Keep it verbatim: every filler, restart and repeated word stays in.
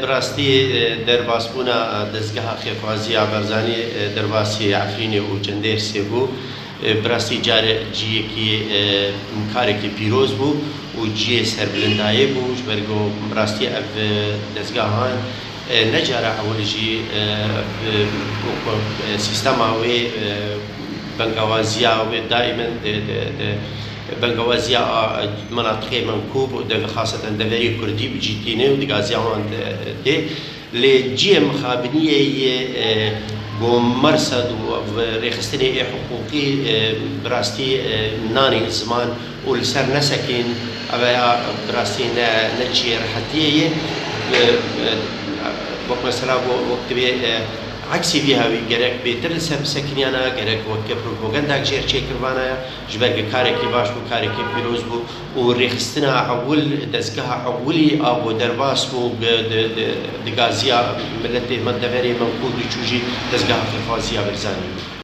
Bi rastî, e, derbasbûna dezgeha xêrxwaziya Barzanî, e, derbasî Efrînê û Cendersê bû. E, bi rastî care ciyekî, e, karekî pîroz bû û ciyê serbilindayê bû. Ji ber ku bi rastî ev, e, dezgehan, e, ne cara ewil jî, e, bi, bi, e, sîstema wê, e, bengawaziya wê daîmen di, di, di, bengawaziya a, menatiqê menkûb û de, xaseten deverê kurdî bi cî tîne û digaziya wan de, tê. Lê ciyê mixabiniyê yê, e, ku mersed û rêxistinê ê hiqûqî, e, bi rastî, e, nanî ziman û li ser nesekîn, ev ya bi rastî ne, ne ciyê rehetiyê ye. E, e, wek mesela, wek divê, e, eksî vî hewî gerek bêtir li ser bisekiniyana, gerek weke propagandek jêr çêkirvana ya, ji ber ku karekî baş bû, karekî pîroz bû û rêxistina ewil, dezgeha ewilî a ku derbas bû, di, di, di, digaziya miletê me, deverê me ku diçû jî dezgeha xêrxwaziya Barzanî bû.